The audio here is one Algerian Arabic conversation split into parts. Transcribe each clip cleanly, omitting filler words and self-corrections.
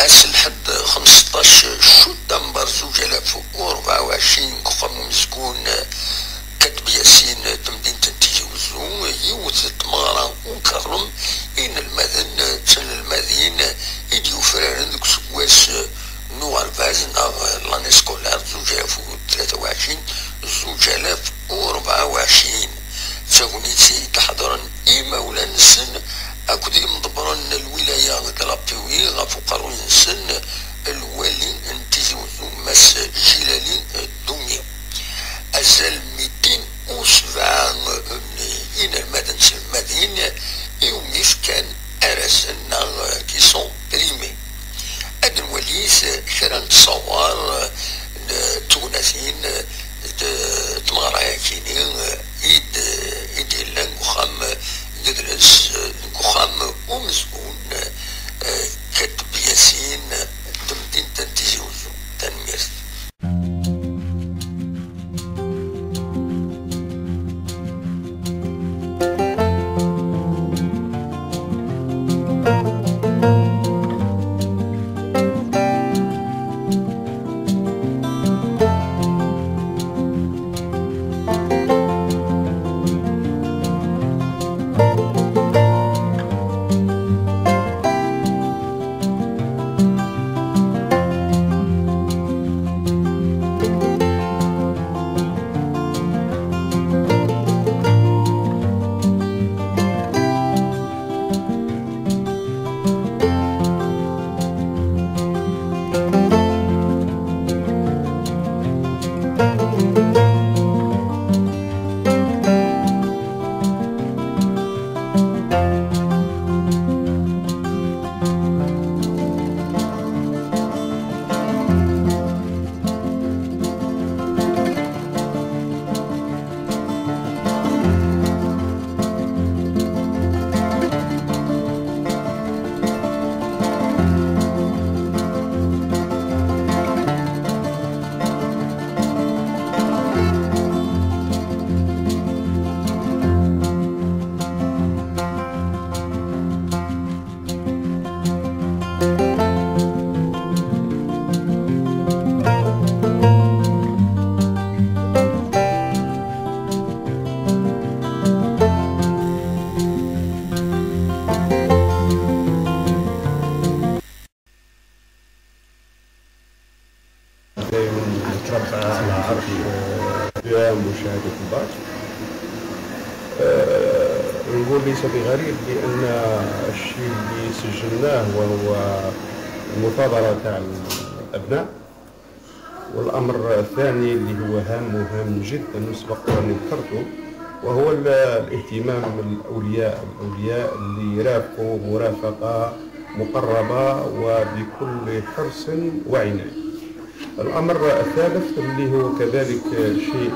أس الحد 15 شتنبر 2024 كخم مسكون كتب ياسين تمدينة تيزي وزو يوث تمغرا وكرم إن المذن تسن المذين إديو فرارن ذوك سواس نوار فاز l'année scolaire 2023 2024 تاغنيتي تحضرن إما ولا نسن أكد مدبرن الولاية دلابيوي غافو قارون نسن الوالي نتيزي وزو ماس جلالي دومي أزال 207 إن المدن المدين يوميف كان أرسلنا qui sont primés هاد الوليس كرا نتصور تونسين تمغرايا كيني إيد إيد إلا نقخام يدرس نقخام ومسؤول كتب ياسين تمدينة تيزي وزو تنمير. مشاهدة الباك نقول ليس بغريب، لأن الشيء اللي سجلناه وهو المثابرة تاع الأبناء، والأمر الثاني اللي هو هام وهام جدا وسبق أن ذكرته، وهو الاهتمام بالأولياء، الأولياء اللي يرافقوا مرافقة مقربة وبكل حرص وعناية. الأمر الثالث اللي هو كذلك شيء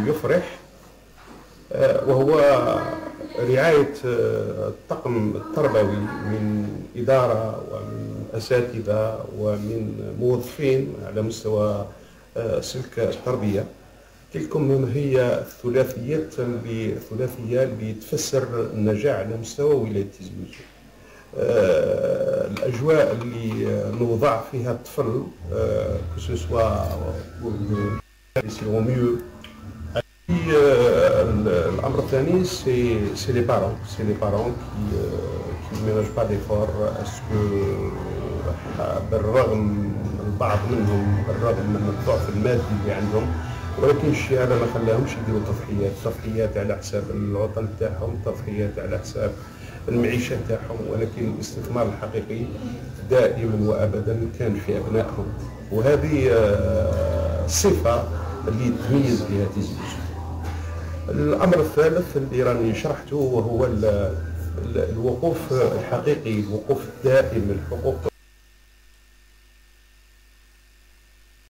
يفرح، وهو رعاية الطاقم التربوي من إدارة ومن أساتذة ومن موظفين على مستوى سلك التربية. تلكم هي الثلاثية اللي تفسر النجاح على مستوى ولاية تيزي وزو. الأجواء اللي نوضع فيها الطفل que ce soit mieux. الأمر الثاني c'est les parents، c'est les parents qui ménagent pas d'efforts، est-ce que بالرغم البعض منهم بالرغم من الضعف المادي اللي عندهم، ولكن الشيء هذا ما خلاهمش يديروا تضحيات، تضحيات على حساب العطل تاعهم، تضحيات على حساب المعيشة تاعهم، ولكن الاستثمار الحقيقي دائما وأبدا كان في أبنائهم، وهذه الصفة اللي تميز بها تيزي وزو. الأمر الثالث اللي راني شرحته وهو الوقوف الحقيقي، الوقوف الدائم، الحقوق.